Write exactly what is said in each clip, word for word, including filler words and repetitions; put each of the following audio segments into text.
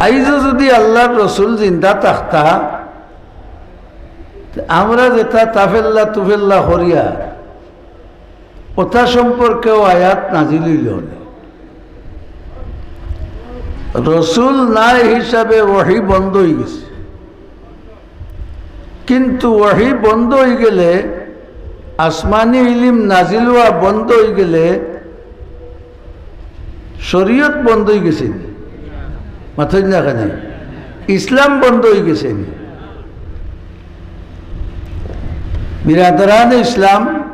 আইজও যুদি আল্লার রসুল জিন্দা থাকতা, তে আমরা যেতা তাফেল্লা তুফেল্লা করিয়ার, ওতা সম্পর্কেও আয়াত নাজিল অইলো অনে। রসুল নাই হিসাবে ওহী বন্ধ অইগেছে। কিন্তু ওহী বন্ধ অইগেলে, আসমানি ইলিম নাজিল অওয়া বন্ধ অইগেলে, শরীয়ত বন্ধ অইগেছে নি? মাতইন না কেনে? ইসলাম বন্ধ অইগেছে নি? বিরাদরানে ইসলাম,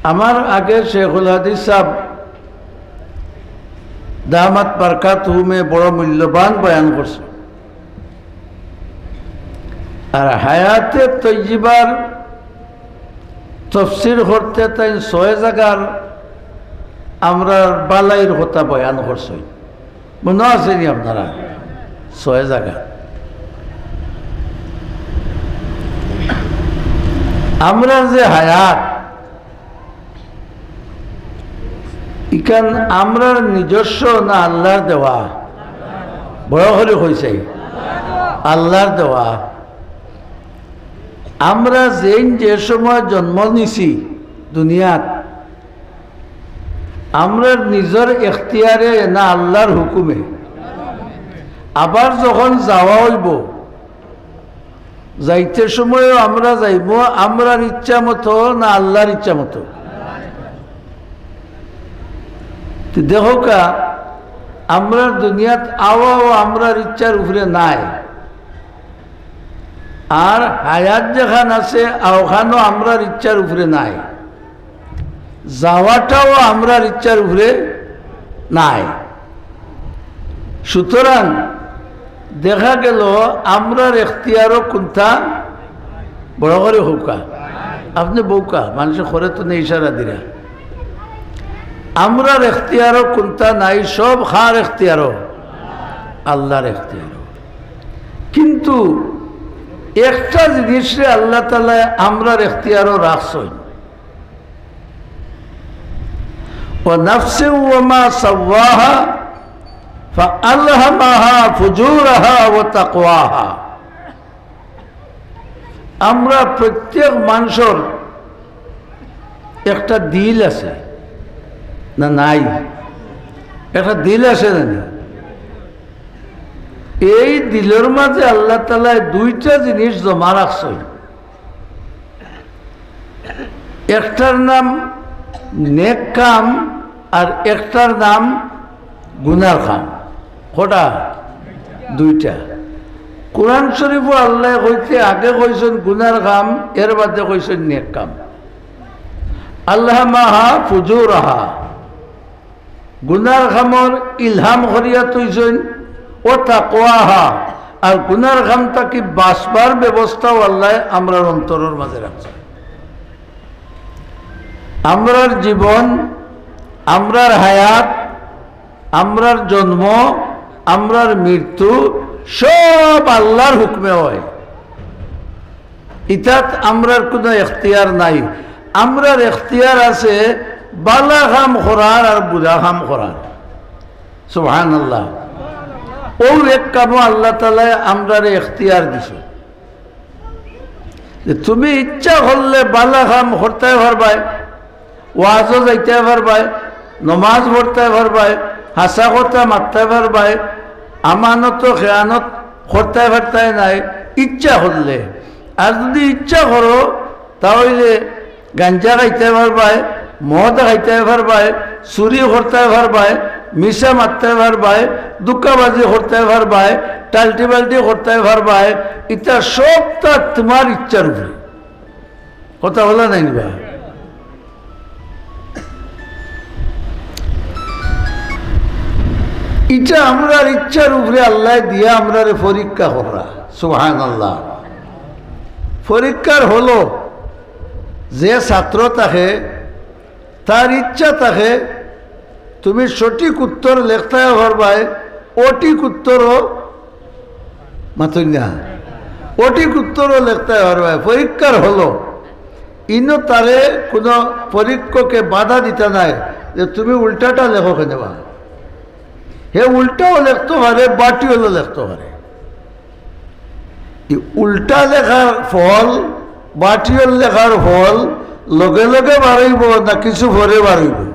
আমার আগে শেখুল হাদিস সাব দামাত বারকাতুহুমে বড় মূল্যবান বয়ান করছে। আর হায়াতে তৈয়িবার তফসির করতে তাইন ছয় জাগার আমরার বালাইর কথা বয়ান করছইন। মনো আছে নি আপনারা? ছয় জাগা। আমরার যে হায়াত, ইখান আমরার নিজস্ব না আল্লার দেওয়া? বড় করি কইছাই, আল্লার দেওয়া। আমরা যেইন যে সময় জন্ম নিছি দুনিয়াত, আমরার নিজর এখতিয়ারে না আল্লার হুকুমে? আবার যখন যাওয়া অইবো, যাইতে সময়ও আমরা যাইমু আমরার ইচ্ছা মতো না আল্লার ইচ্ছা মতো? তে দেখউক্কা, আমরার দুনিয়াত আওয়াও আমরার ইচ্ছার উপরে নায়, আর হায়াত যেখান আছে অখানও আমরার ইচ্ছার উপরে নায়। যাওয়াটাও আমরার ইচ্ছার উপরে নায়। সুতরাং দেখা গেল আমরার এখতিয়ারও কুন্তা, বড় করি কউক্কা, আপনে কউক্কা, মানষে করে তো নে ইশারা দিরা, আমরার এখতিয়ারও কুন্তা নাই, সব কার এখতিয়ারও? আল্লার এখতিয়ারও। কিন্তু একটা জিনিসরে আল্লাহ তাআলায় আমরার এখতিয়ারও রাখছইন, "ওয়া নাফসিন ওয়া মা সাওয়াহা ফাআলহামাহা ফুজুরাহা ওয়া তাকওয়াহা।" আমরা প্রত্যেক মানষর একটা দিল আছে না নাই? একটা দিল আছে না নাই? এই দিলর মাঝে আল্লাহ তাআলায় দুইটা জিনিস জমা রাখছইন। একটার নাম নেক কাম আর একটার নাম গুনার কাম। কটা? দুইটা। কোরআন শরীফও আল্লায় কইতে আগে কইছইন গুনার কাম, এর বাদে কইছইন নেক কাম। আলহামাহা ফুজুরাহা, গুনার কামর ইলহাম করিয়া থইছইন, ও তাকওয়াহা, আর গুনার কাম থাকি বাঁচবার ব্যবস্থাও আল্লায় আমরার অন্তরর মাঝে রাখছইন। আমরার জীবন, আমরার হায়াত, আমরার জন্ম, আমরার মৃত্যু সব আল্লার হুকুমে অয়। ইতাত আমরার কুনু এখতিয়ার নাই। আমরার এখতিয়ার আছে বালা কাম করার আর বুরা কাম করার। সুবহানাল্লাহ। অউ এক কামও আল্লাহ তাআলায় আমরারে এখতিয়ার দিছে। যে তুমি ইচ্ছা করলে বালা কাম করতায় পারবায়, ওয়াজও যাইতায় পারবায়, নমাজ পড়তায় পারবায়, হাছা কথা মাততায় পারবায়, আমানত খেয়ানত করতায় পারতায় নায়, ইচ্ছা করলে। আর যুদি ইচ্ছা করো, তা অইলে গাঞ্জা খাইতায় পারবায়, মদ খাইতায় পারবায়, চুরি করতায় পারবায়, মিছা মাততায় পারবায়, ধুকাবাজি করতায় পারবায়, টাল্টি-বাল্টি করতায় পারবায়, ইতা সবতা তুমার ইচ্ছার উপরে। কথা অলা নায় নি বা? ইটা আমরার ইচ্ছার উপরে আল্লায় দিয়া আমরারে পরীক্ষা কররা। সুবহানাল্লাহ। পরীক্ষার হলো যে ছাত্র থাকে, তার ইচ্ছা থাকে, তুমি সঠিক উত্তর লেখতায় পারবায়, অঠিক উত্তরও মাতইন না। অঠিক উত্তরও লেখতায় পারবায়। পরীক্ষার হলো, ইনো তারে কুনু পরীক্ষকে বাধা দিতা নায় যে তুমি উল্টাটা লেখো কেনে বা। হে উল্টাও লেখতো পারে, বাটিওলো লেখতো পারে। ই উল্টা লেখার ফল, বাটিওল লেখার ফল লগে লগে বারইবো না কিছু পরে বারইবো?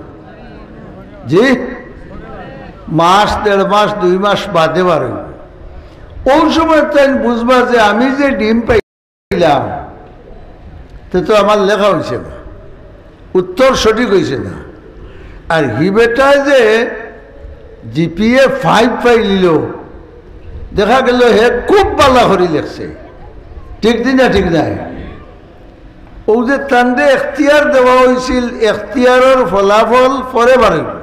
জি, মাস, দেড় মাস, দুই মাস বাদে বারইবো। অউ সময় তাইন বুঝবা যে আমি যে ডিম পাইলাম, তে তো আমার লেখা অইছে না, উত্তর সঠিক অইছে না। আর হি বেটায় যে জিপিএ ফাইভ পাইলিলো, দেখা গেলো হে খুব ভালা করি লেখছে, ঠিক নি না? ঠিক নায়? অউ যে তানরে এখতিয়ার দেওয়া অইছিল, এখতিয়ারর ফলাফল পরে বারইবো।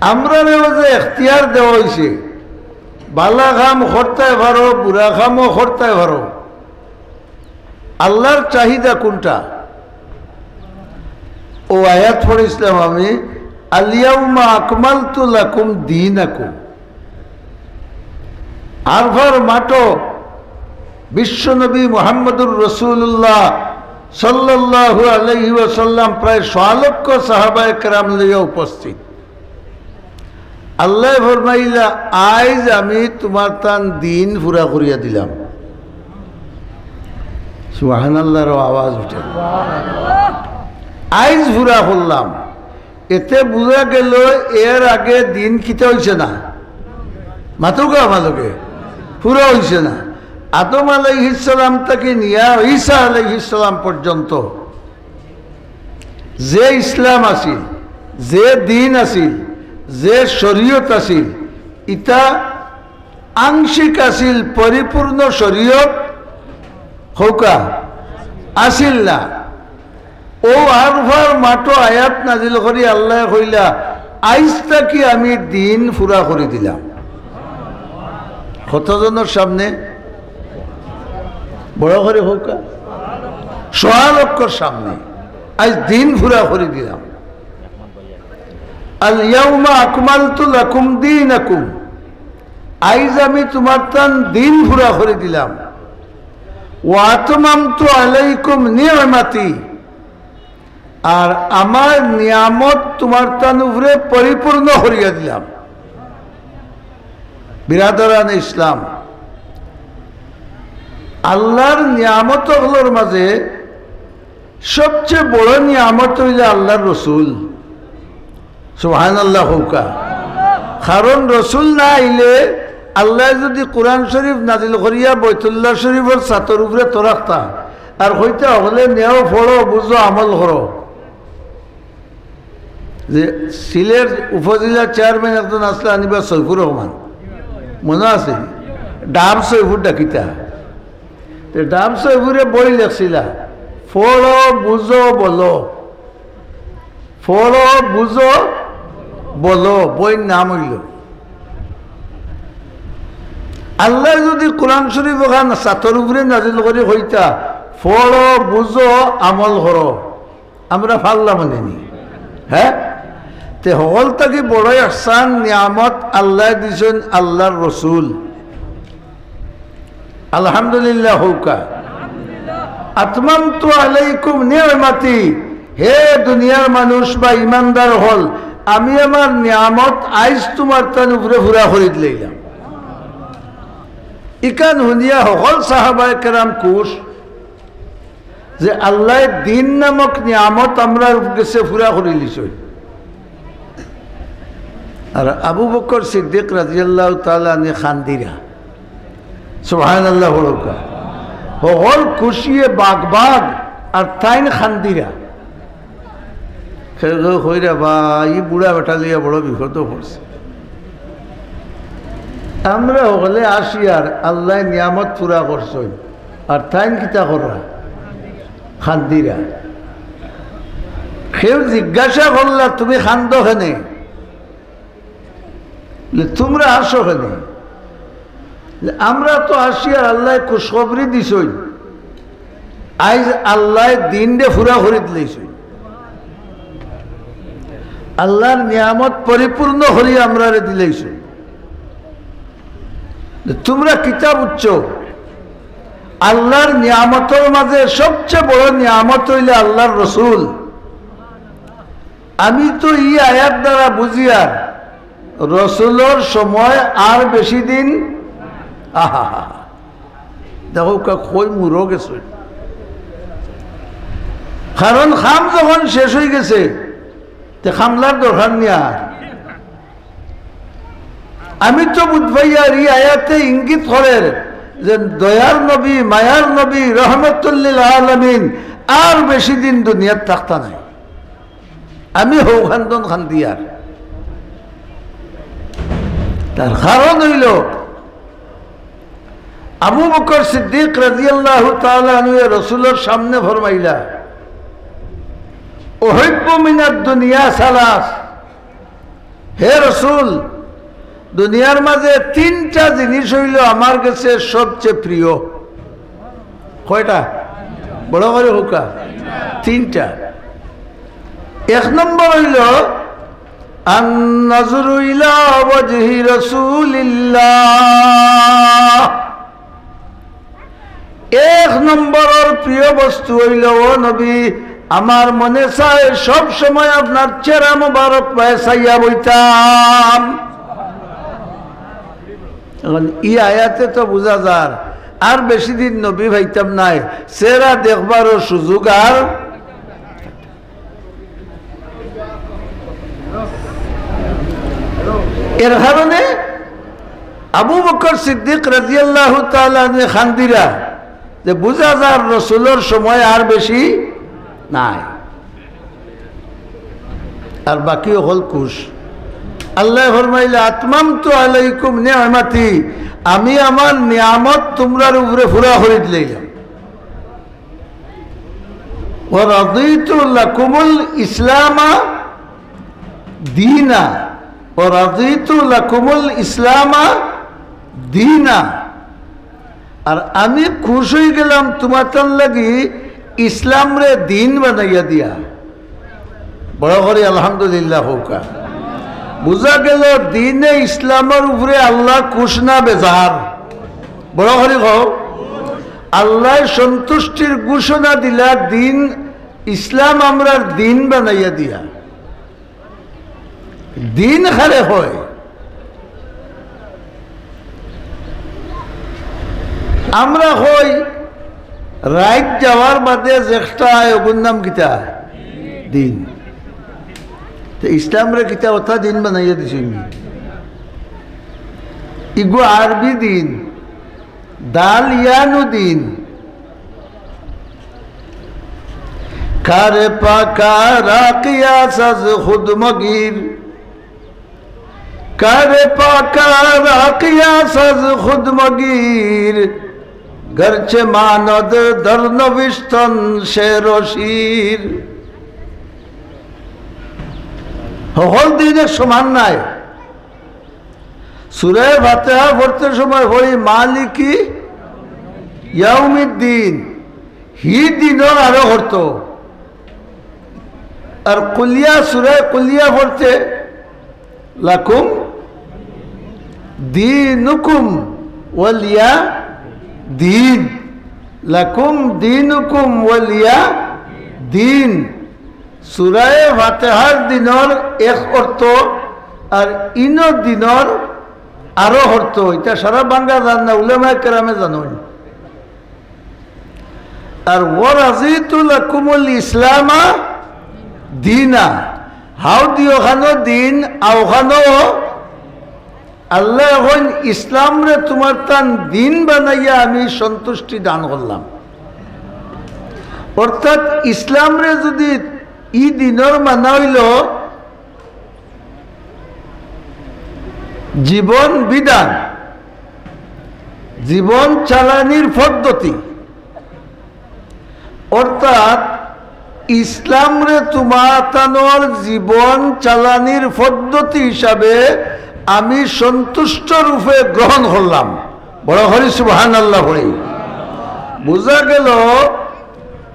আমরারেও যে এখতিয়ার দেওয়া অইছে, ভালা কাম করতায় পারো, বুরা কামও করতায় পারো। আল্লার চাহিদা কুনটা? অউ আয়াত পড়ছিলাম আমি, "আল ইয়াউমা আকমালতু লাকুম দীনাকুম।" আরফার মাঠো বিশ্বনবী মুহাম্মদুর রাসূলুল্লাহ সাল্লাল্লাহু আলাইহি ওয়াসাল্লাম প্রায় সোয়া লক্ষ সাহাবায়ে কেরাম লইয়া উপস্থিত। আল্লায় ফরমাইলা, "আইজ আমি তুমার তান দিন পুরা করিয়া দিলাম।" সুবহানাল্লাহর আওয়াজ উঠে। "আইজ পুরা করলাম।" এতে বুঝা গেলো এর আগে দিন কিতা অইছে না, মাতুকা আমালকে পুরা অইছে না। আদম আলাইহিস সালাম থাকি নিয়া ঈসা আলাইহিস সালাম পর্যন্ত যে ইসলাম আছিল, যে দিন আছিল, যে শরীয়ত আছিল, ইতা আংশিক আছিল, পরিপূর্ণ শরীয়ত কউক্কা আছিল না। অউ আরফার মাঠো আয়াত নাজিল করি আল্লায় কইলা, "আইজ থাকি আমি দিন পুরা করি দিলাম।" কতজনর সামনে? বড় করি কউক্কা। সোয়া লক্ষর সামনে। "আইজ দিন পুরা করি দিলাম।" "আল ইয়াউমা আকমালতু লাকুম দীনাকুম।" আইজ আমি তুমার তান দিন পুরা করি দিলাম। "ওয়া আতমামতু আলাইকুম নি'মাতি।" আর আমার নিয়ামত তুমার তান উপরে পরিপূর্ণ করিয়া দিলাম। বিরাদরানে ইসলাম, আল্লার নিয়ামত অকলর মাঝে সবচে বড় নিয়ামত অইলা আল্লার রসুল। সুবহানাল্লাহ কউক্কা। কারণ রসুল না আইলে আল্লায় যুদি কোরআন শরীফ নাজিল করিয়া বাইতুল্লাহ শরীফর ছাতর উপরে তো রাখতা, আর কইতা, "অকলে নেও, পড়ো, বুঝো, আমল করো।" যে সিলেট উপজেলা চেয়ারম্যান একজন আছলা, আনিবা সৈফুর রহমান, মনো আছে? ডাব সৈফুর ডাকিতা। তে ডাব সৈফুরে বই লেখছিলা, "পড়ো, বুঝো, বলো।" পড়ো, বুঝো, বলো, বইর নাম অইলো। আল্লায় যুদি কোরআন শরীফ অখান ছাতর উপরে নাজিল করি কইতা, "পড়ো, বুঝো, আমল করো", আমরা পারলাম নে নি? হ্যাঁ? তে হকল থাকি বড় ইহসান, নিয়ামত আল্লায় দিছইন আল্লার রসুল। আলহামদুলিল্লাহ কউক্কা। "আতমামতু আলাইকুম নি'মাতি", হে দুনিয়ার মানুষ বা ইমানদার অকল, আমি আমার নিয়ামত আইজ তুমার তান উপরে পুরা করি দিলাইলাম। ইখান হুনিয়া হকল সাহাবায়ে কেরাম খুশ যে আল্লায় দিন নামক নিয়ামত আমরার গেছে পুরা করিলিছইন। আর আবু বকর সিদ্দিক রাদিয়াল্লাহু তাআলা আনহু কান্দিরা। সুবহানাল্লাহ কউক্কা। হকল খুশিয়ে বাগ বাগ, আর তাইন কান্দিরা। কেউ কেউ কইরা, "বা, ই বুড়া বেটা লইয়া বড় বিপদো পড়ছে।" আমরা হকলে আশিয়ার, আল্লায় নিয়ামত পুরা করছইন, আর তাইন কিতা কররা? কান্দিরা। কেউ জিজ্ঞাসা করলা, "তুমি কান্দো কেনে?" বলে, "তুমরা হাসো কেনে?" বলে, "আমরা তো আশিয়ার, আল্লায় খুশখবরি দিছইন, আইজ আল্লায় দিনরে পুরা করি দিলাইছইন, আল্লার নিয়ামত পরিপূর্ণ করি আমরারে দিলাইছইন। তুমরা কিতা বুঝছো? আল্লার নিয়ামতর মাঝে সবচে বড় নিয়ামত অইলা আল্লার রসুল।" আমি তো ই আয়াত দ্বারা বুঝিয়ার, রসুলর সময় আর বেশি দিন, আহা, দেখউক্কা, কই মুরো গেছে। কারণ কাম যখন শেষ অইগেছে, তে কামলার দরকার নি আর। আমি তো বুঝ পাইয়ার ই আয়াতে ইঙ্গিত করের যে দয়ার নবী, মায়ার নবী, রহমতুল্লিল আলামিন আর বেশি দিন দুনিয়াত থাকতা নায়। আমি হউ কান্দন কান্দিয়ার। তার কারণ অইলো, আবু বকর সিদ্দিক রাদিয়াল্লাহু তাআলা আনহু রসুলর সামনে ফরমাইলা, "উহিব্বু মিনাদ দুনিয়া সালাস।" হে রসুল, দুনিয়ার মাঝে তিনটা জিনিস অইলো আমার গেছে সবচেয়ে প্রিয়। কয়টা? বড় করি কউক্কা। তিনটা। এক নম্বর অইলো, আন-নাজরু ইলা ওয়াজহি রাসূলিল্লাহ। এক নম্বরর প্রিয় বস্তু অইলো, ও নবী, আমার মনে চায় সব সময় আপনার চেহারা মোবারক পায় চাইয়া বইতাম। এখন ই আয়াতে তো বুঝা যার, আর বেশি দিন নবী পাইতাম নায়, চেহারা দেখবারও সুযোগ আর। এর কারণে আবু বকর সিদ্দিক রাদিয়াল্লাহু তাআলা আনহু কান্দিরা যে বুঝা যার রসুলর সময় আর বেশি নাই। আর বাকি অকল খুশ। আল্লায় ফরমাইলা, "আতমামতু আলাইকুম নি'মাতি", আমি আমার নিয়ামত তুমরার উপরে পুরা করি দিলাইলাম। "ওয়া রাদিতু লাকুমুল ইসলামা দীনা, ওয়া রাদিতু লাকুমুল ইসলামা দীনা।" আর আমি খুশ অইগেলাম তুমাতান লাগি ইসলামরে দিন বানাইয়া দিয়া। বড় করি আলহামদুলিল্লাহ কউক্কা। বুঝা গেল, দিনে ইসলামর উপরে আল্লাহ খুশ না বেজার? বড় করি কও। আল্লায় সন্তুষ্টির ঘোষণা দিলা দিন ইসলাম আমরার দিন বানাইয়া দিয়া। দিন কারে কয়? আমরা কই, রাইত যাওয়ার বাদে যেকটা আয়, অগুর নাম কিতা? দিন। তে ইসলামরে কিতা অতা দিন বানাইয়া দিছইন নি? ইগু আরবি দিন। দাল ইয়ানু দিন। کار پاکا را قیاس از خود مگیر، کار پاکا را قیاس از خود مگیر، گرچه ماند در نوشتن شعر و شیر۔ হকল দিন এক সমান নায়। সূরা ফাতিহা পড়তে সময় পড়ি মালিকি ইয়াউমিদ্দিন, হি দিনর আরো অর্থ। আর কুলিয়া, সূরা কুলিয়া পড়তে লাকুম দীনুকুম ওয়ালিয়া দীন, লাকুম দীনুকুম ওয়ালিয়া দীন। সূরায়ে ফাতিহার দিনর এক অর্থ, আর ইনো দিনর আরো অর্থ। ইতা সারা বাংলা জান না, উলামায়ে কেরামে জানইন। আর ওয়া রাদিতু লাকুমুল ইসলামা দীনা, হাউ দিও খানো দিন, আও খানো আল্লায় কইন, ইসলামরে তুমার তান দিন বানাইয়া আমি সন্তুষ্টি দান করলাম। অর্থাৎ ইসলামরে যদি ই দিনর মানা অইলো জীবন বিধান, জীবন চালানির পদ্ধতি, অর্থাৎ ইসলামরে তুমাতানর জীবন চালানির পদ্ধতি হিসাবে আমি সন্তুষ্ট রূপে গ্রহণ করলাম। বড় করি সুবহানাল্লাহ পড়ি। বুঝা গেল,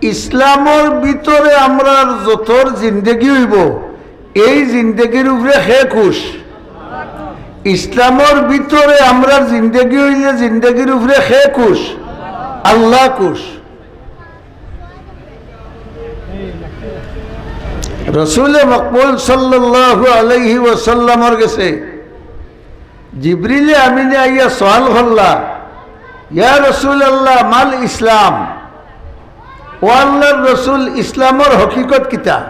ইসলামর ভিতরে আমরার যতর জিন্দেগি অইবো, এই জিন্দেগির উপরে কে খুশ? ইসলামর ভিতরে আমরার জিন্দেগি অইলে জিন্দেগির উপরে কে খুশ? আল্লাহ খুশ। রসুলে মকবুল সাল্লাল্লাহু আলাইহি ওয়াসাল্লামর গেছে জিবরিলে আমিনে আইয়া সওয়াল করলা, "ইয়া রাসূলুল্লাহ, মাল ইসলাম?" ও আল্লাহর রসুল, ইসলামর হকিকত কিতা?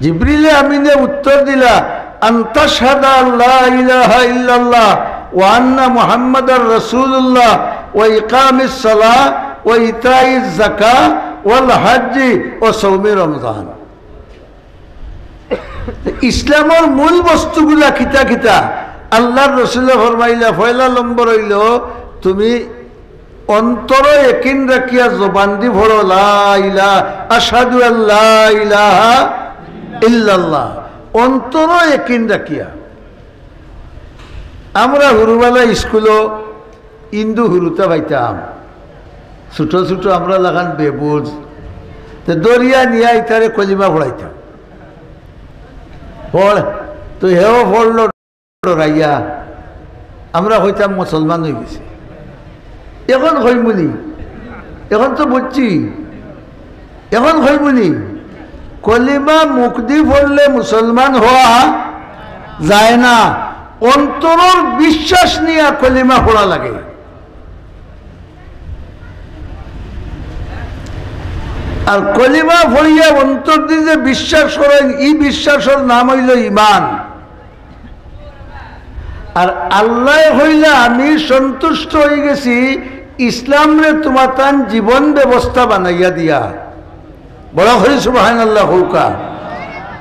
জিবরিলে আমিনে উত্তর দিলা, "আন তাশহাদা আল্লা ইলাহা ইল্লাল্লাহ ওয়া আন্না মুহাম্মাদার রাসূলুল্লাহ ওয়া ইকামিস সালাহ ওয়া ইতাইজ যাকাহ ওয়াল হাজ্জি ওয়া সাওমি রমজান।" ইসলামর মূল বস্তুগুলা কিতা কিতা? আল্লাহর রসুলে ফরমাইলা, পয়লা নম্বর অইলো, তুমি অন্তরো একিন রাখিয়া জবান দি পড়ো, "লা ইলাহা, আশহাদু আল্লা ইলাহা ইল্লাল্লাহ।" অন্তরো একিন রাখিয়া। আমরা হুরুবালা স্কুলো হিন্দু হুরুতা পাইতাম, ছোট ছোট আমরা লাখান বেবুজ, তে ধরিয়া নিয়া ইতারে কলিমা পড়াইতাম। পড়, তো হেও পড়লো ডরাইয়া, আমরা কইতাম মুসলমান অইগেছে। এখন কইমুনি, এখন তো বুঝছি, এখন কইমুনি, কলিমা মুখ দি পড়লে মুসলমান হওয়া যায় না, অন্তরর বিশ্বাস নিয়া কলিমা পড়া লাগে। আর কলিমা পড়িয়া অন্তর দি যে বিশ্বাস করইন, ই বিশ্বাসর নাম অইলো ইমান। আর আল্লায় কইলা, "আমি সন্তুষ্ট অইগেছি ইসলামরে তুমাতান জীবন ব্যবস্থা বানাইয়া দিয়া।" বড় করি সুবহানাল্লাহ কউক্কা।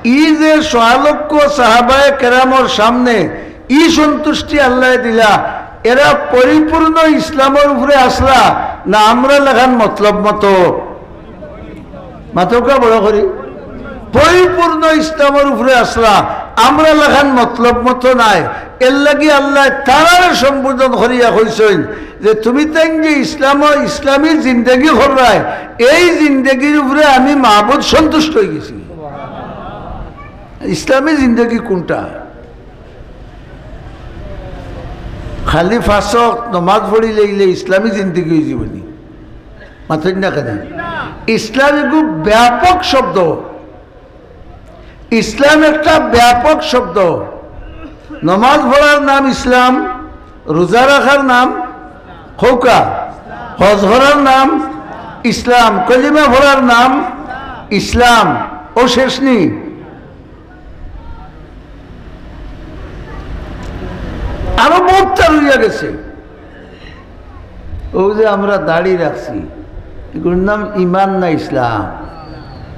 ই যে সোয়া লক্ষ সাহাবায়ে কেরামর সামনে ই সন্তুষ্টি আল্লায় দিলা, এরা পরিপূর্ণ ইসলামর উপরে আছলা না আমরা লাখান মতলব মতো? মাতউক্কা বড় করি। পরিপূর্ণ ইসলামর উপরে আছলা, আমরা লাখান মতলব মতো নায়। এরলাগি আল্লায় তারারে সম্বোধন করিয়া কইছইন যে, "তুমিতাইন যে ইসলাম, ইসলামী জিন্দেগি কররায়, এই জিন্দেগির উপরে আমি মাবুদ সন্তুষ্ট অইগেছি।" ইসলামী জিন্দেগি কুনটা? খালি পাঁচ ওয়াক্ত নমাজ পড়িলাইলে ইসলামী জিন্দেগি অইযিবোনি? মাতইন না কেনে? ইসলাম এগু ব্যাপক শব্দ। ইসলাম একটা ব্যাপক শব্দ। নমাজ পড়ার নাম ইসলাম, রোজা রাখার নাম কউক্কা, হজ করার নাম ইসলাম, কলিমা পড়ার নাম ইসলাম। অউ শেষ নি? আরো বউততা রইয়া গেছে। অউ যে আমরা দাড়ি রাখছি, এগুর নাম ইমান না ইসলাম?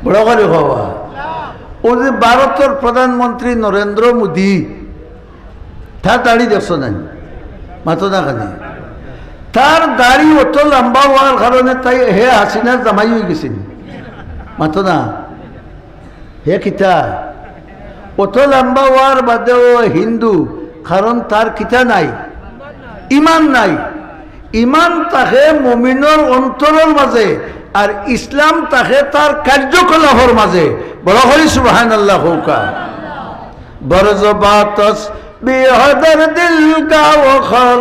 বড় করি কওবা। অউ যে ভারতর প্রধানমন্ত্রী নরেন্দ্র মোদী, তার দাড়ি দেখছো না নি? মাতো না কেনে? তার দাড়ি অত লম্বা অওয়ার কারণে তাই হে হাসিনার জামাই অইগেছে নি? মাতো না। হে কিতা? অত লম্বা অওয়ার বাদেও হিন্দু, কারণ তার কিতা নাই? ইমান নাই। ইমান থাকে মুমিনর অন্তরর মাজে, আর ইসলাম থাকে তার কার্যকলাপর মাজে। বড় করি সুবহানাল্লাহ কউক্কা। برز با تسبیح در دل گاو و خر،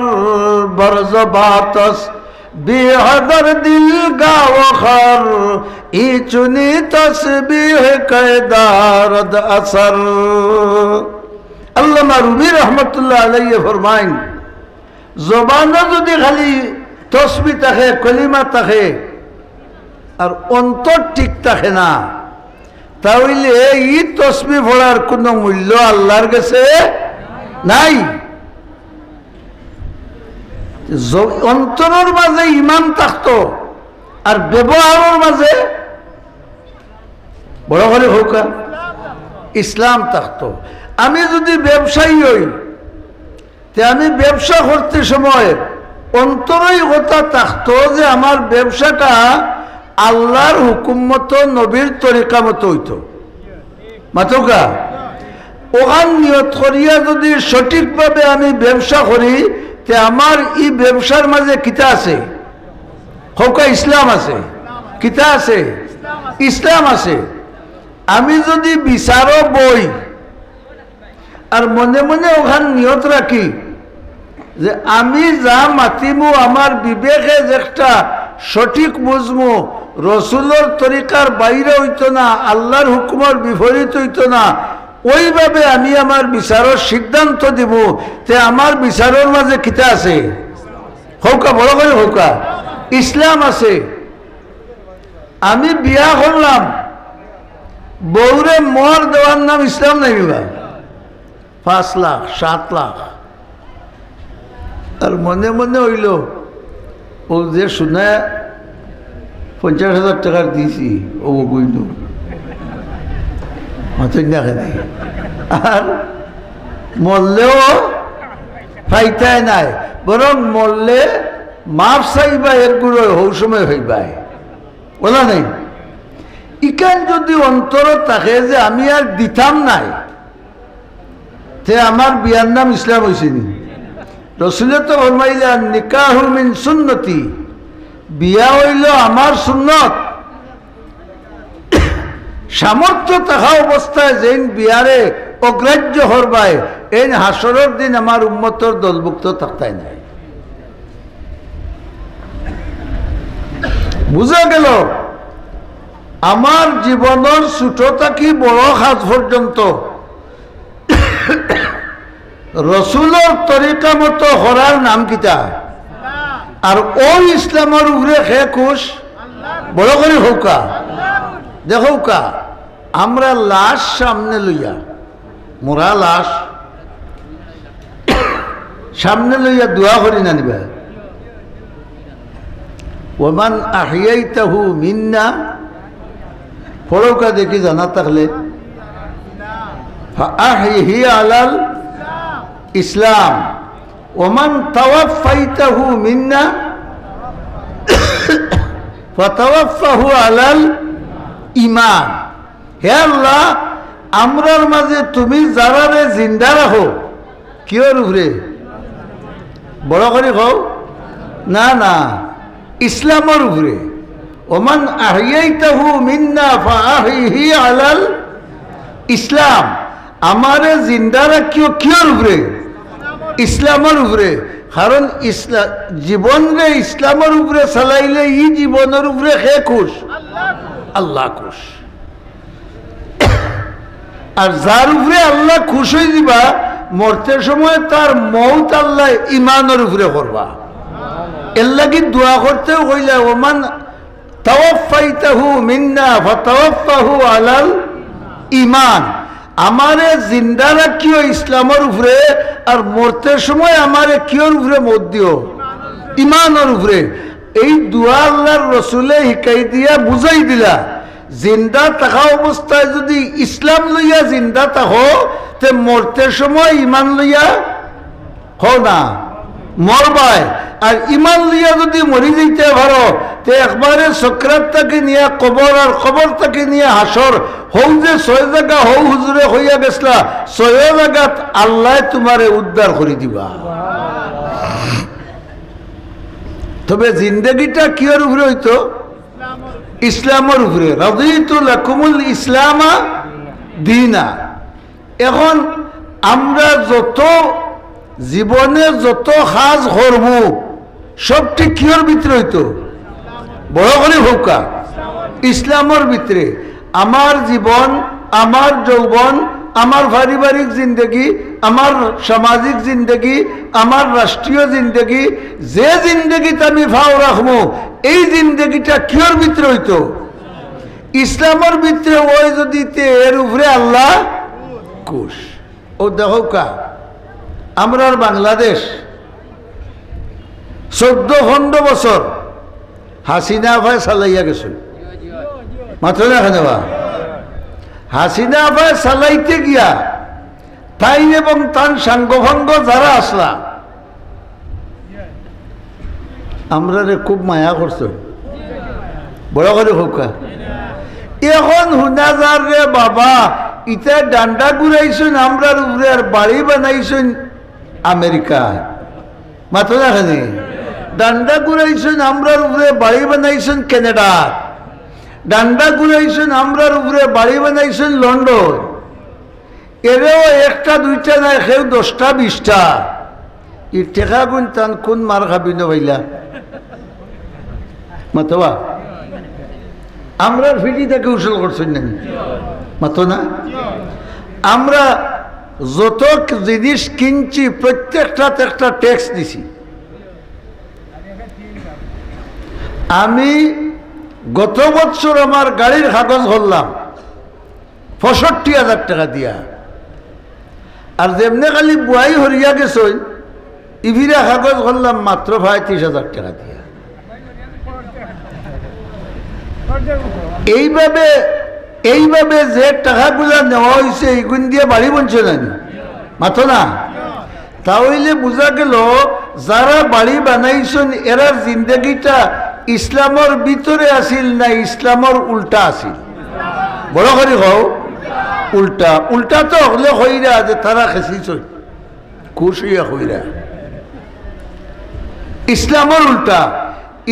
برز با تسبیح در دل گاو و خر، ای چنی تسبیح که دارد اثر۔ আল্লামা রুমি রহমতুল্লাহ আলাইহি ফরমাইন, জবানো যদি খালি তসবি থাকে, কলিমা থাকে, আর অন্তর ঠিক থাকে না, তা অইলে ই তসবি পড়ার কুনু মূল্য আল্লার গেছে নাই। জ-, অন্তরর মাজে ইমান থাকতো, আর ব্যবহারর মাজে, বড় করি কউক্কা, ইসলাম থাকতো। আমি যদি ব্যবসায়ী অই, তে আমি ব্যবসা করতে সময় অন্তরো ই কথা থাকতো যে আমার ব্যবসাটা আল্লার হুকুম মতো, নবীর তরিকা মতো অইতো। মাতউক্কা, অখান নিয়ত করিয়া যদি সঠিকভাবে আমি ব্যবসা করি, তে আমার ই ব্যবসার মাজে কিতা আছে? কউক্কা, ইসলাম আছে। কিতা আছে? ইসলাম আছে। আমি যদি বিচারো বই, আর মনে মনে অখান নিয়ত রাখি যে আমি যা মাতিমু, আমার বিবেকে যেকটা সঠিক বুঝমু, রসুলর তরিকার বাইরে অইতো না, আল্লার হুকুমর বিপরীত অইতো না, ওইভাবে আমি আমার বিচারর সিদ্ধান্ত দিমু। তে আমার বিচারর মাঝে কিতা আছে? কউক্কা, বড় করি কউক্কা, ইসলাম আছে। আমি বিয়া করলাম, বউরে মোহর দেওয়ার নাম ইসলাম নায় বা? পাঁচ লাখ, সাত লাখ। আর মনে মনে অইলো, ও যে সোনা পঞ্চাশ হাজার টেকার দিছি, ও গুইনু। মাতইন না কেনে? আর মরলেও পাইতায় নায়, বরং মরলে মাফ চাইবা, এর গুরু হউ সময় হইবায়। ওলা নাই? ইখান যদি অন্তরো থাকে যে আমি আর দিতাম নায়, তে আমার বিয়ার নাম ইসলাম অইছে নি? রসুলে তো ফরমাইলা, "নিকাহু মিন সুন্নতি", বিয়া অইলো আমার সুন্নত। সামর্থ্য থাকা অবস্থায় যেইন বিয়ারে অগ্রাহ্য করবায়, এইন হাশরর দিন আমার উম্মতর দলভুক্ত থাকতায় নায়। বুঝা গেল, আমার জীবনর ছোট থাকি বড় কাজ পর্যন্ত রসুলর তরিকা মতো করার নাম কিতা? আর অউ ইসলামর উপরে কে খুশ? বড় করি কউক্কা। দেখউক্কা, আমরা লাশ সামনে লইয়া, মরা লাশ সামনে লইয়া দোয়া করি না নি বা? "ওমান আহইয়াইতাহু মিন্না", পড়উক্কা দেখি জানা থাকলে, "ফাআহইহি আলাল ইসলাম, ওমান তাওয়াফফাইতাহু মিন্না ফাতাওয়াফফাহু আলাল ঈমান।" হে আল্লাহ, আমরার মাঝে তুমি যারারে জিন্দা রাখো, কিওর উপরে? বড় করি কও। না, না, ইসলামর উপরে। "ওমান আহইয়াইতাহু মিন্না ফাআহইহি আলাল ইসলাম।" আমারে জিন্দা রাখিও কিওর উপরে? ইসলামর উপরে। কারণ ইসলা-, জীবনরে ইসলামর উপরে চালাইলে ই জীবনর উপরে কে খুশ? আল্লাহ খুশ। আর যার উপরে আল্লাহ খুশ অইযিবা, মরতে সময় তার মউত আল্লাহ ইমানর উপরে করবা। এরলাগি দোয়া করতেও কইলা, "ওমান তাওয়াফফাইতাহু মিন্না ফাতাওয়াফফাহু আলাল ঈমান।" আমারে জিন্দা রাখিও ইসলামর উপরে, আর মরতে সময় আমারে কিওর উপরে মউত দিও? ইমানর উপরে। এই দোয়া আল্লাহর রসুলে হিকাই দিয়া বুঝাই দিলা, জিন্দা থাকা অবস্থায় যদি ইসলাম লইয়া জিন্দা থাকো, তে মরতে সময় ইমান লইয়া কও না, মরবায়। আর ইমান লইয়া যদি মরি যাইতে পারো, তে একবারে সকরাত থাকি নিয়া কবর আর কবর থাকি নিয়া হাশর, হউ যে ছয় জাগা হউ হুজুরে কইয়া গেছলা, ছয় জাগাত আল্লায় তুমারে উদ্ধার করি দিবা। তবে জিন্দেগিটা কিওর উপরে অইতো? ইসলামর উপরে। রাদিতু লাকুমুল ইসলামা দীনা। এখন আমরা যত জীবনে যত কাজ করমু, সবটি কিওর ভিতরে অইতো? বড় করি কউক্কা, ইসলামর ভিতরে। আমার জীবন, আমার যৌবন, আমার পারিবারিক জিন্দেগি, আমার সামাজিক জিন্দেগি, আমার রাষ্ট্রীয় জিন্দেগি, যে জিন্দেগিত আমি পাও রাখমু, এই জিন্দেগিটা কিওর ভিতরে অইতো? ইসলামর ভিতরে অয় যদি, তে এর উপরে আল্লাহ খুশ। অউ দেখউক্কা, আমরার বাংলাদেশ চৌদ্দ পনরো বছর হাসিনা আফায় চালাইয়া গেছইন। মাতো না কেনে বা? হাসিনা আফায় চালাইতে গিয়া তাইন এবং তান সাঙ্গপাঙ্গ যারা আছলা, আমরারে খুব মায়া করছইন। বড় করি কউক্কা। এখন হুনা যার রে বাবা, ইতা ডান্ডা ঘুরাইছইন আমরার উপরে, আর বাড়ি বানাইছইন আমেরিকা। মাতো না কেনে? ডান্ডা ঘুরাইছইন আমরার উপরে, বাড়ি বানাইছইন কানাডা। ডান্ডা ঘুরাইছইন আমরার উপরে, বাড়ি বানাইছইন লন্ডন। এরেও একটা দুইটা নায়, কেউ দশটা বিশটা। ই টেকাগুন তান কুন মার খাবিনো পাইলা? মাতো বা? আমরার ফিটি থাকি উসুল করছইন না নি? মাতো না? আমরা যত জিনিস কিনছি, প্রত্যেকটাত একটা ট্যাক্স দিছি। আমি গত বছর আমার গাড়ির কাগজ করলাম পঁয়ষট্টি হাজার টেকা দিয়া, আর যেমনে খালি বুয়াই হরিয়া গেছইন, ইফিরা কাগজ করলাম মাত্র পঁয়ত্রিশ হাজার টেকা দিয়া। এইভাবে, এইভাবে যে টেকাগুলা নেওয়া অইছে, ইগুন দিয়া বাড়ি বনছে না নি? মাতো না? তা অইলে বুঝা গেল, যারা বাড়ি বানাইছইন, এরার জিন্দেগিটা ইসলামর ভিতরে আছিল না ইসলামর উল্টা আছিল? বড় করি কও, উল্টা। উল্টা তো হকলে কইরা যে তারা খেছিছইন, খুশ অইয়া কইরা। ইসলামর উল্টা,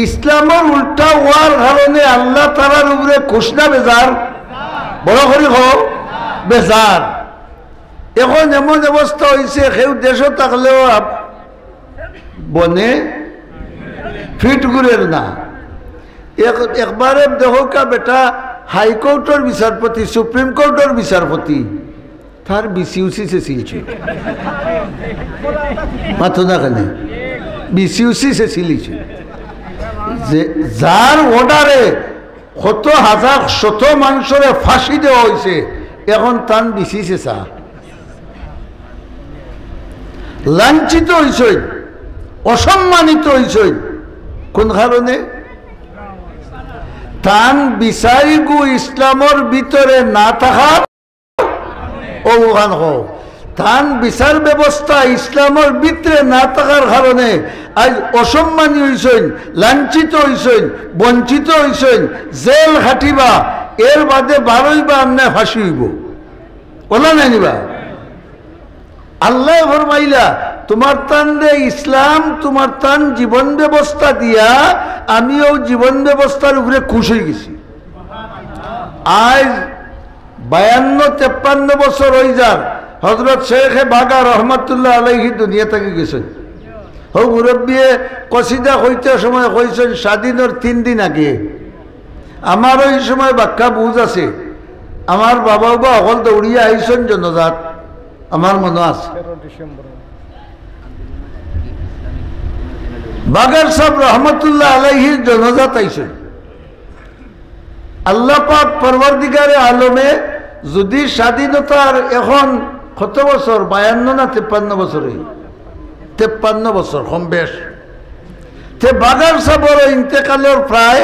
ইসলামর উল্টা অওয়ার কারণে আল্লাহ তাআলার উপরে খুশ না বেজার? বড় করি কও, বেজার। এখন এমন অবস্থা অইছে, কেউ দেশো থাকলেও আপ-, বনে ফিট ঘুরের না। এক-, একবারে দেখউক্কা বেটা, হাইকোর্টর বিচারপতি, সুপ্রিম কোর্টর বিচারপতি, তার বিসিউসি সেছিল ছিল। মাতো না কেনে? বিসিউসি সেছিল ছিল। যে যার অর্ডারে কত হাজার শত মানুষরে ফাঁসি দেওয়া অইছে, এখন তান বিসিউসি চা। লাঞ্ছিত অইছইন, অসম্মানিত অইছইন। কোন কারণে? তান বিচারগু ইসলামর ভিতরে না থাকার, অউ খান কও, তান বিচার ব্যবস্থা ইসলামর ভিতরে না থাকার কারণে আইজ অসম্মানী অইছইন, লাঞ্ছিত অইছইন, বঞ্চিত অইছইন, জেল খাটিবা, এর বাদে বারইবা, আমনে ফাঁসি অইবো। অলা নায় নি বা? আল্লায় ফরমাইলা, তুমার তানরে ইসলাম, তুমার তান জীবন ব্যবস্থা দিয়া আমি অউ জীবন ব্যবস্থার উপরে খুশ অইগেছি। আইজ বায়ান্ন তেপ্পান্ন বছর অইযার, হজরত শেখে বাগা রহমতুল্লাহ আলাইহি দুনিয়া থাকি গেছইন। হউ মুরব্বিয়ে কসিদা কইতে সময় কইছইন, স্বাধীনর তিন দিন আগে। আমার অউ সময় বাক্কা বুঝ আছে, আমার বাবা উবা হকল দৌড়িয়া আইছইন জনাজাত, আমার মনো আছে। বাগার সাব রহমতুল্লাহ আলাইহির জনাজাত আইছইন। আল্লাহ পাক পরওয়ারদিগারে আলমে যুদি স্বাধীনতার এখন কত বছর, বায়ান্ন না তেপ্পান্ন বছর অইল? তেপ্পান্ন বছর কম বেশ। তে বাগার সাবর ইন্তেকালর প্রায়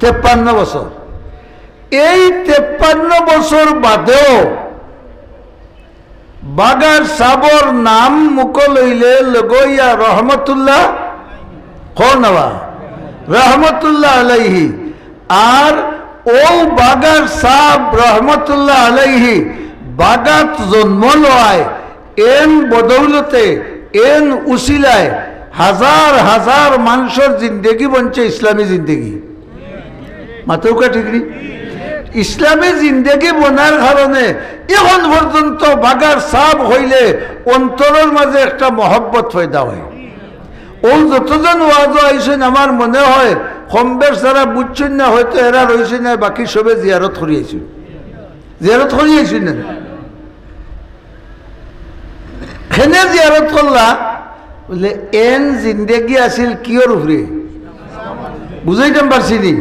তেপ্পান্ন বছর। এই তেপ্পান্ন বছর বাদেও বাগার সাবর নাম মুখো লইলে লগইয়া রহমতুল্লাহ, কও না বা, রহমতুল্লাহ আলাইহি। আর অউ বাগার সাব রহমতুল্লাহ আলাইহি বাগাত জন্ম লওয়ায়, এন বদৌলতে, এন উসিলায় হাজার হাজার মানষর জিন্দেগি বনছে ইসলামী জিন্দেগি। মাতউক্কা ঠিক নি? ইসলামী জিন্দেগি বনার কারণে এখন পর্যন্ত বাগার সাব অইলে অন্তরর মাঝে একটা মহব্বত পয়দা অয়। অউ যতজন ওয়াজো আইছইন, আমার মনে অয় কম বেশ যারা বুঝছইন না, হয়তো এরা রইছইন না, বাকি সবে জিয়ারত করি আইছইন, জিয়ারত করি আইছইন না। কেনে জিয়ারত করলা? বুলে, এন জিন্দেগি আছিল কিওর উপরে? বুঝাইতাম পারছি নি?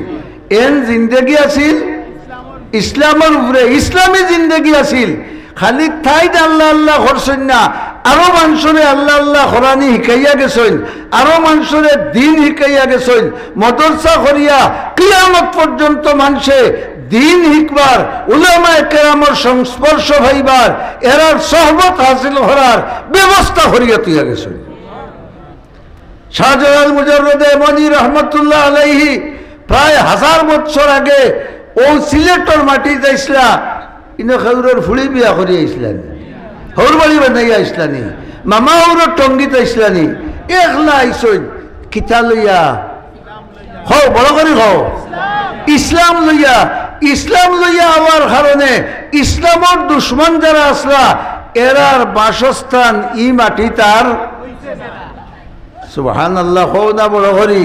এন জিন্দেগি আছিল ইসলামর উপরে, ইসলামী জিন্দেগি আছিল। খালি তাইন আল্লাহ আল্লাহ করছইন না, আরো মানষরে আল্লাহ আল্লাহ করানি হিকাইয়া গেছইন, আরো মানষরে দিন হিকাইয়া গেছইন। মাদ্রাসা করিয়া কিয়ামত পর্যন্ত মানষে দিন হিকবার, উলামায়ে কেরামর সংস্পর্শ পাইবার, এরার সহবত হাসিল করার ব্যবস্থা করিয়া থইয়া গেছইন। শাহজালাল মুজাররদে ইয়ামনি রহমতুল্লাহ আলাইহি প্রায় হাজার বছর আগে অউ সিলেটর মাটিত আইছলা, ইনো খেজুরর ফুড়ি বিয়া করি আইছলা নি, হউর বাড়ি বানাইয়া আইছলা নি, মামা হউরর টঙ্গিত আইছলা নি, একলা আইছইন, কিতা লইয়া? কও, বড় করি কও। ইসলাম লইয়া, ইসলাম লইয়া আওয়ার কারণে ইসলামর দুশমন যারা আছলা, এরার বাসস্থান ই মাটিত আর। সুবহানাল্লাহ, কও না বড় করি।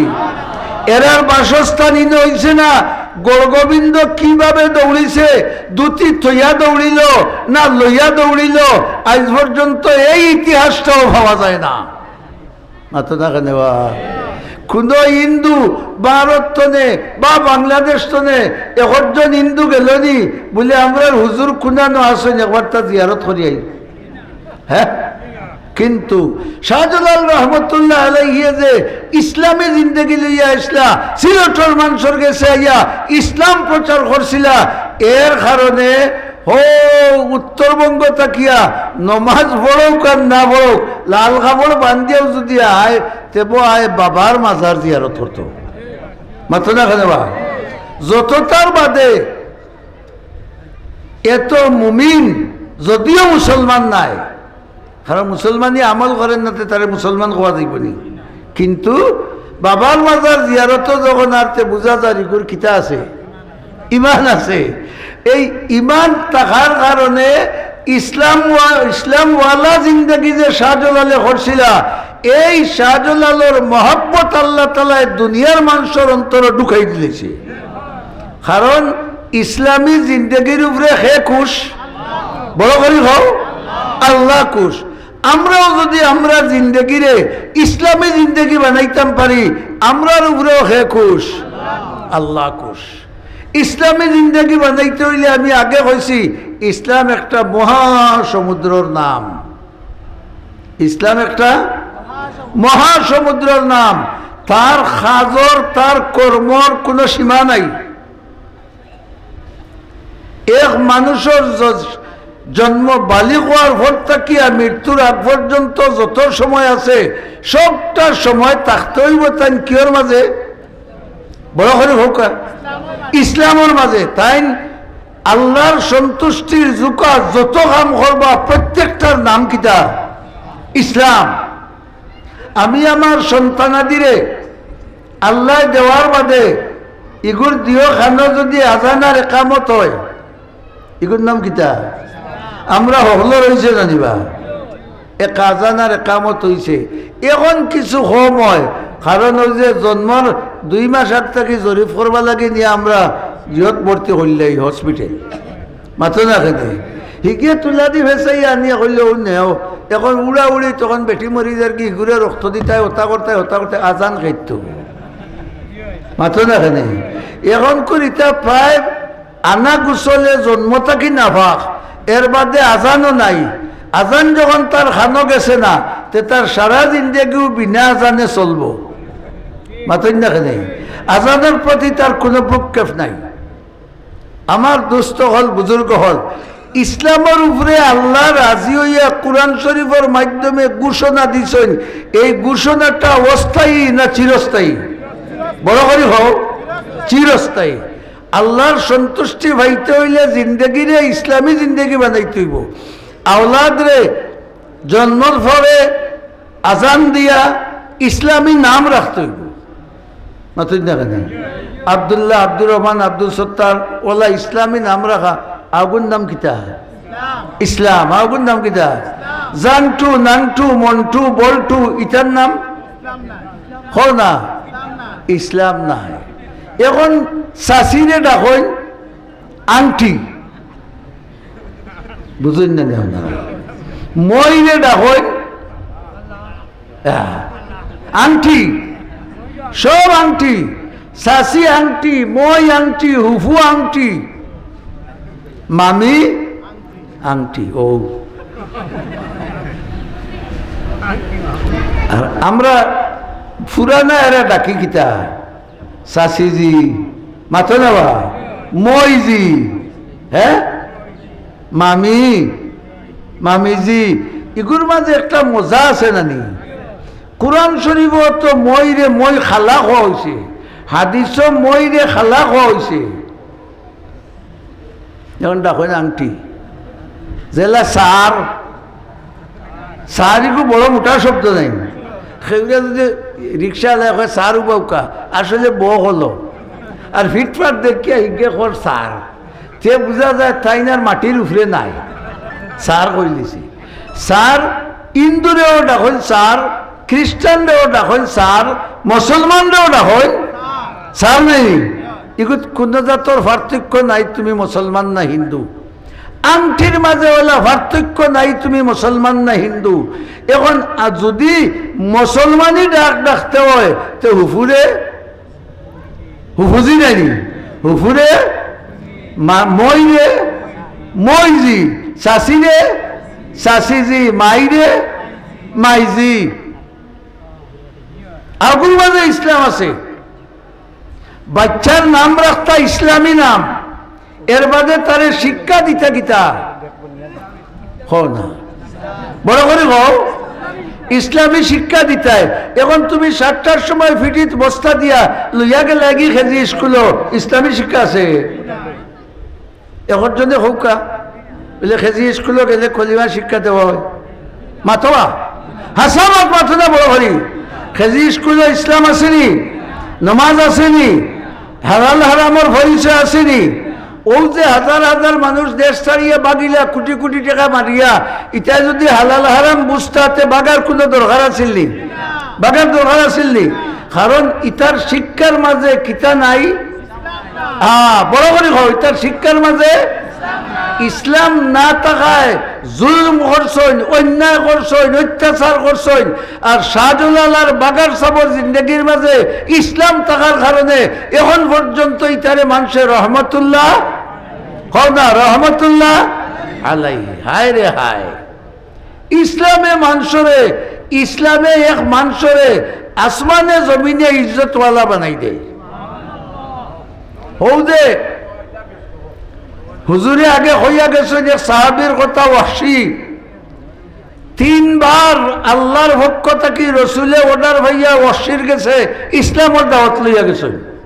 এরার বাসস্থান ইনো অইছে না, গৌরগোবিন্দ কিভাবে দৌড়িছে, ধুতি থইয়া দৌড়িল না লইয়া দৌড়িল, আইজ পর্যন্ত এই ইতিহাসটাও পাওয়া যায় না। মাতো না কেনে বা? কুনো হিন্দু ভারত তনে বা বাংলাদেশ তনে একজন হিন্দু গেল নি বুলে, "আমরার হুজুর কুনানো আছইন, একবার তা জিয়ারত করি আই।" হ্যাঁ? কিন্তু শাহজালাল রহমতুল্লাহ আলাইহি যে ইসলামী জিন্দেগি লইয়া আইসলা, সিলেটর মানষর গেছে আইয়া ইসলাম প্রচার করছিলা, এর কারণে হো উত্তরবঙ্গ থাকিয়া নমাজ পড়ুক আর না পড়ুক, লাল কাপড় বান্ধিয়াও যদি আয়, তেবো আয় বাবার মাজার জিয়ারত করতো। মাতো না কেনে বা? যততার বাদে এত মুমিন, যদিও মুসলমান নায়, কারণ মুসলমানি আমল করের না, তে তারে মুসলমান কওয়া যাইবো নি? কিন্তু বাবার মাজার জিয়ারতো যখন আর তে বুঝা যায়, ইগুর কিতা আছে? ইমান আছে। এই ইমান থাকার কারণে ইসলাম ওয়া-, ইসলামওয়ালা জিন্দেগি যে শাহজালালে করছিলা, এই শাহজালালর মহব্বত আল্লাহ তাআলায় দুনিয়ার মানষর অন্তরো ঢুকাই দিলাইছে। কারণ ইসলামী জিন্দেগির উপরে কে খুশ? বড় করি কও, আল্লাহ খুশ। আমরাও যদি আমরার জিন্দেগিরে ইসলামী জিন্দেগি বানাইতাম পারি, আমরার উপরেও কে খুশ? আল্লাহ খুশ। ইসলামী জিন্দেগি বানাইতে অইলে আমি আগে কইছি, ইসলাম একটা মহাসমুদ্রর নাম। ইসলাম একটা মহাসমুদ্রর নাম। তার কাজর, তার কর্মর কুনো সীমা নাই। এক মানুষর জ-, জন্ম বালিগ অওয়ার পর থাকিয়া মৃত্যুর আগ পর্যন্ত যত সময় আছে, সবটা সময় থাকতে অইবো তাইন কিওর মাঝে? বড় করি কউক্কা, ইসলামর মাঝে। তাইন আল্লাহর সন্তুষ্টির জুকা যত কাম করবা, প্রত্যেকটার নাম কিতা? ইসলাম। আমি আমার সন্তানাদিরে আল্লায় দেওয়ার বাদে ইগুর দিও খানো যদি আজান আর একামত হয়, ইগুর নাম কিতা? আমরা হকলর অইছে জানিবা, এক আজান আর একামত অইছে। এখন কিছু কম হয়, কারণ অউ যে জন্মর দুই মাস আগ থাকি জরিপ করবা লাগি নিয়া আমরা ইয়ত ভর্তি করিলাই হসপিটাল। মাতো না কেনে? হিগে তুলা দি ফেসাই আনিয়া কইলে, "ও নেও।" এখন উড়া উড়ি তখন বেটি মরি যার কি, হিগুরে রক্ত দিতায়, ওতা করতায়, ওতা করতায়, আজান খাইতো। মাতো না কেনে? এখন করিতা প্রায় আনা গোসলে জন্ম থাকি নাপাক, এর বাদে আজানও নাই। আজান যখন তার খানো গেছে না, তে তার সারা জিন্দেগিও বিনা আজানে চলবো। মাতইন না কেনে? আজানর প্রতি তার কুনো ভ্রুক্ষেপ নাই। আমার দোস্ত অকল, বুজুর্গ অকল, ইসলামর উপরে আল্লাহ রাজি অইয়া কুরআন শরীফর মাধ্যমে ঘোষণা দিছইন, এই ঘোষণাটা অস্থায়ী না চিরস্থায়ী? বড় করি কও, চিরস্থায়ী। আল্লাহর সন্তুষ্টি পাইতে অইলে জিন্দেগিরে ইসলামী জিন্দেগি বানাইতে অইবো। আওলাদরে জন্মর পরে আজান দিয়া ইসলামী নাম রাখতে অইবো। মাতইন না কেনে? আব্দুল্লাহ, আব্দুর রহমান, আব্দুল সত্তার, অলা ইসলামী নাম রাখা, আগুর নাম কিতা? ইসলাম। আগুর নাম কিতা? জান্টু, নান্টু, মন্টু, বল্টু, ইতার নাম? কও না, ইসলাম নায়। এখন চাচিরে ডাকইন আংটি, বুঝইন না নি আপনারা? মইরে ডাকইন, আহ, আংটি, সব আংটি, চাচি আংটি, মই আংটি, হুফু আংটি, মামি আংটি। ও, আর আমরা পুরানা এরা ডাকি কিতা? চাচিজি, মাতো না বা? মইজি, হ্যাঁ? মামি, মামিজি, ইগুর মাঝে একটা মজা আছে না নি? কুরআন শরীফো তো মইরে মই খালা কওয়া অইছে, হাদিসো মইরে খালা কওয়া অইছে। এখন ডাকইন আংটি। যেলা স্যার, স্যার ইগু বড় মোটা শব্দ নায়। কেউরে যদি রিক্সাআলায় কয়, "স্যার উবাউক্কা", আসলে বউক অলো। আর ফিটফাট দেখিয়া হিগে কর স্যার। তে বুঝা যায় তাইন আর মাটির উপরে নাই। স্যার কইলিছি। স্যার হিন্দুরেও ডাকইন স্যার, খ্রিস্টানরেও ডাকইন স্যার, মুসলমানরেও ডাকইন স্যার নি? ইগুত কুনু জাতর পার্থক্য নাই তুমি মুসলমান না হিন্দু। আংটির মাঝে অলা পার্থক্য নাই তুমি মুসলমান না হিন্দু। এখন আ, যুদি মুসলমানি ডাক ডাকতে অয়, তে হুফুরে হুফুজি নানি, হুফুরে মা-, মইরে মইজি, চাচিরে চাচিজি, মাইরে মাইজি। আগুর মাঝে ইসলাম আছে। বাচ্চার নাম রাখতা ইসলামী নাম, এর বাদে তারে শিক্ষা দিতা কিতা? কও না, বড় করি কও। ইসলামী শিক্ষা দিতায়। এখন তুমি সাতটার সময় ফিটিত বস্তা দিয়া লইয়া গেলায়গি কেজি স্কুলো, ইসলামী শিক্ষা আছে? এখন জনে কউক্কা, বলে কেজি স্কুলো গেলে কলিমা শিক্ষা দেওয়া অয়। মাতোয়া, হাছা মাত মাতো না বড় করি। কেজি স্কুলো ইসলাম আছে নি? নমাজ আছে নি? হালাল হারামর পরিচয় আছে নি? অউ যে হাজার হাজার মানুষ দেশ ছাড়িয়া বাগিলা, কুটি কুটি টেকা মারিয়া, ইতায় যুদি হালাল হারাম বুঝতা, তে বাগার কুনু দরকার আছিল নি? বাগার দরকার আছিল নি? কারণ ইতার শিক্ষার মাঝে কিতা নাই? আ, বড় করি কও, ইতার শিক্ষার মাঝে ইসলাম না থাকায় জুলুম করছইন, অন্যায় করছইন, অত্যাচার করছইন। আর শাহজালাল আর বাগার সাবর জিন্দেগির মাঝে ইসলাম থাকার কারণে এখন পর্যন্ত ইতারে মানষে রহমতুল্লাহ, কও না, রহমতুল্লাহ আলাইহি। হায় রে হায়। ইসলামে মানষরে, ইসলামে এক মানষরে আসমানে জমিনে ইজ্জতওয়ালা বানাই দেয়। হউ যে হুজুরে আগে কইয়া গেছইন এক সাহাবীর কথা, ওয়াহশী। তিনবার আল্লাহর পক্ষ থাকি রসুলে order পাইয়া ওয়াহশীর গেছে ইসলামর দাওয়াত লইয়া গেছইন।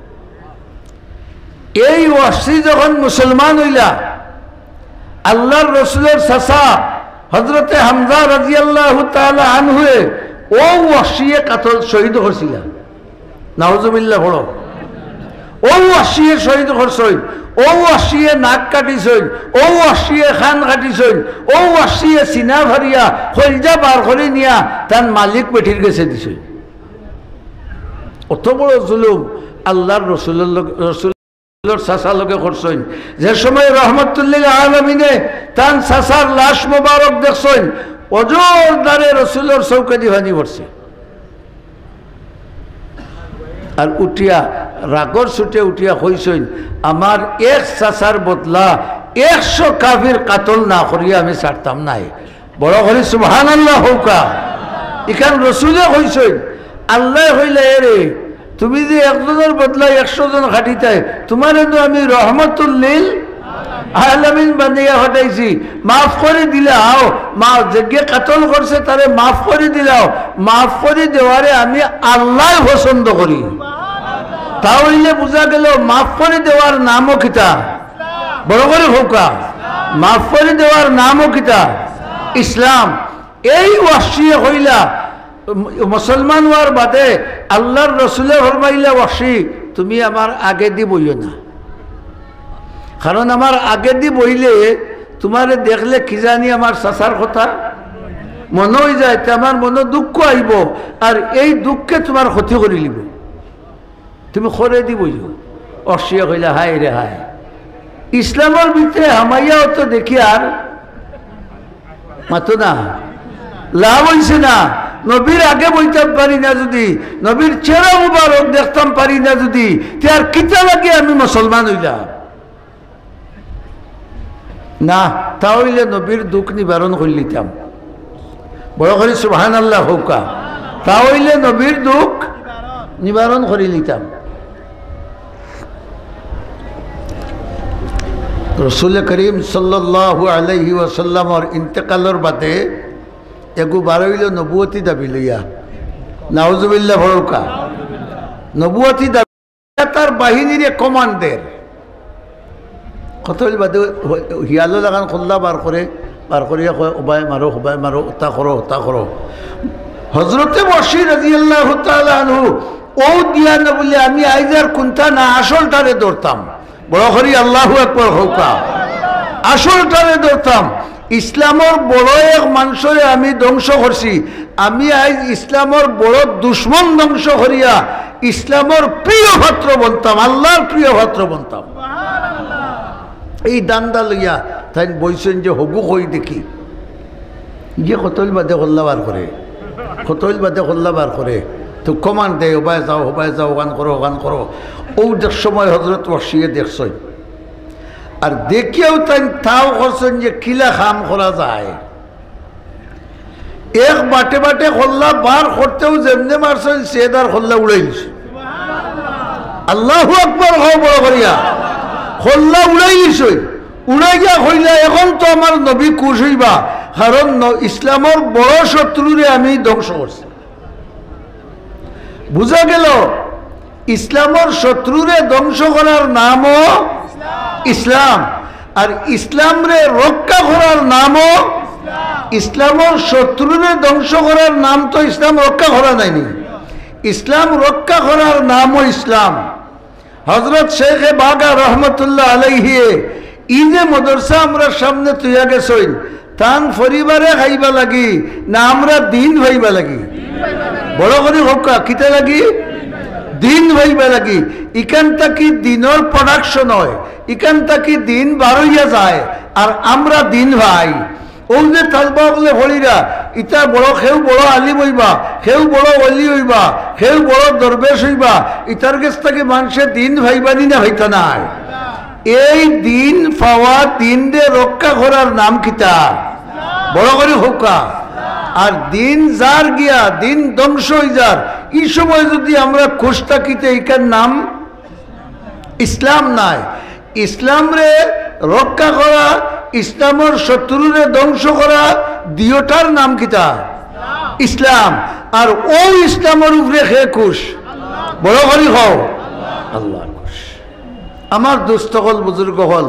এই ওয়াহশী যখন মুসলমান অইলা, আল্লাহর রসুলর চাচা হযরতে হামজা রাদিয়াল্লাহু তাআলা আনহুয়ে অউ ওয়াহশীয়ে কাতল শহীদ করছিলা। নাউজুবিল্লাহ পড়ো। অউ ওয়াহশীয়ে শহীদ করছইন, অউ ওয়াহশীয়ে নাক কাটিছইন, অউ ওয়াহশীয়ে কান কাটিছইন, অউ ওয়াহশীয়ে সিনা ফাড়িয়া কইলজা বার করি নিয়া তান মালিক বেটির গেছে দিছইন। অত বড় জুলুম আল্লাহর রসুলর লগে, রসুলর চাচার লগে করছইন। যে সময় রহমতুল্লিল আলামিনে তান চাচার লাশ মোবারক দেখছইন, অজর ধারে রসুলর চউখেদি পানি পড়ছে। আর উঠিয়া, রাগর ছুটে উঠিয়া কইছইন, "আমার এক চাচার বদলা একশো কাফির কাতল না করিয়া আমি ছাড়তাম নায়।" বড় করি সুবহানাল্লাহ কউক্কা। ইখান রসুলে কইছইন, আল্লায় কইলা, "এরে, তুমি যে একজনর বদলা একশো জন কাটিতায়, তুমারে তো আমি রহমতুল্লিল আলামিন বানাইয়া পাঠাইছি, মাফ করি দিলাও, মা যেগিয়ে কাতল করছে তারে মাফ করি দিলাও।" মাফ করি দেওয়ারে আমি আল্লায় পছন্দ করি। তা অইলে বুঝা গেল মাফ করি দেওয়ার নামও কিতা? বড় করি কউক্কা, মাফ করি দেওয়ার নামও কিতা? ইসলাম। এই ওয়াহশীয়ে কইলা, মুসলমান অওয়ার বাদে আল্লাহর রসুলে ফরমাইলা, "ওয়াহশী, তুমি আমার আগেদি বইও না, কারণ আমার আগেদি বইলে তুমারে দেখলে কি জানি আমার চাচার কথা মনো অইযায়, তে আমার মনো দুঃখ আইবো, আর এই দুঃখে তুমার ক্ষতি করিলিবো।" তুমি করেদি বইও। ওয়াহশীয়ে কইলা, "হায় রে হায়, ইসলামর ভিতরে হামাইয়াও তো দেখি আর মাতো না, লাভ অইছে না। নবীর আগে বইতাম পারি না যুদি, নবীর চেহারা মুবারক দেখতাম পারি না যুদি, তে আর কিতা লাগি আমি মুসলমান অইলাম?" না, তা অইলে নবীর দুঃখ নিবারণ করিলিতাম। বড় করি সুবহানাল্লাহ কউক্কা। তা অইলে নবীর দুঃখ নিবারণ করিলিতাম। রসুল করিম সাল্লাল্লাহু আলাইহি ওয়াসাল্লামর ইন্তেকালর বাদে এগু বারইলো নবুয়তি দাবি লইয়া। নাউজুবিল্লাহ পড়উক্কা। নবুয়তি দাবি তার বাহিনীরে কমান্ড দের। কতল বাদে হিয়ালো লাখান কল্লা বার করে, বার করিয়া কয়, "ওবায় মারো, ওবায় মারো, ওতা করো, ওতা করো।" হজরতে ওয়াহশী রাদিয়াল্লাহু তাআলা আনহু, অউ দিয়া না বলে আমি আইজ আর কুন্তা না, আসলটারে ধরতাম। বড় করি আল্লাহু আকবার কউক্কা। আসলটারে ধরতাম। ইসলামর বড় এক মানষরে আমি ধ্বংস করছি। আমি আইজ ইসলামর বড় দুশমন ধ্বংস করিয়া ইসলামর প্রিয় পাত্র বনতাম, আল্লার প্রিয় পাত্র বনতাম। এই ধান্দা লইয়া তাইন বইছইন যে হগু কই দেখি, ইগে কতইল বাদে কল্লা বার করে, কতইল বাদে কল্লা বার করে, তো কমান্ড দেয়, "ওবায় যাও, ওবায় যাও, ওখান করো, ওখান করো।" অউ দেখ সময় হজরত ওয়াহশিয়ে দেখছইন। আর দেখিয়াউ তাইন তাও করছইন যে কিলা কাম করা যায়। এক বাটে বাটে কল্লা বার করতেউ যেমনে মারছইন, সে তার কল্লা উড়াই দিছে। আল্লাহু আকবার কও বড় করিয়া। কল্লা উড়াই দিছে। উড়াইয়া কইলা, "এখন তো আমার নবী খুশ অইবা, কারণ ন-, ইসলামর বড় শত্রুরে আমি ধ্বংস করছি।" বুঝা গেল, ইসলামর শত্রুরে ধ্বংস করার নামও ইসলাম, আর ইসলামরে রক্ষা করার নামও ইসলামর শত্রুরে ধ্বংস করার নাম তো ইসলাম রক্ষা করা নায়নি, ইসলাম রক্ষা করার নামও ইসলাম। হজরত শেখে বাগা রহমতুল্লাহ আলাইহি ই যে মাদ্রাসা আমরার সামনে থইয়া গেছইন, তান পরিবারে খাইবা লাগি না আমরা দিন পাইবা লাগি? বড় করি কউক্কা, কিতা লাগি? দিন পাইবা লাগি। ইখান থাকি দিনর production অয়, ইখান থাকি দিন বারইয়া যায়, আর আমরা দিন পাই। অউ যে তালবা অকলে পড়িরা, ইতা বড়, কেউ বড় আলিম অইবা, কেউ বড় ওলি অইবা, কেউ বড় দরবেশ অইবা, ইতার গেছ থাকি মানষে দিন পাইবানি না পাইতা নায়? এই দিন পাওয়া, দিনরে রক্ষা করার নাম কিতা? বড় করি কউক্কা। আর দিন যার গিয়া, দিন ধ্বংস অই যার, ই সময় যুদি আমরা খুশ থাকি তে ইকার নাম ইসলাম নায়। ইসলামরে রক্ষা করা, ইসলামর শত্রুরে ধ্বংস করা, দিওটার নাম কিতা? ইসলাম। আর অউ ইসলামর উপরে কে খুশ? বড় করি কও, আল্লাহ খুশ। আমার দোস্ত অকল, বুজুর্গ অকল,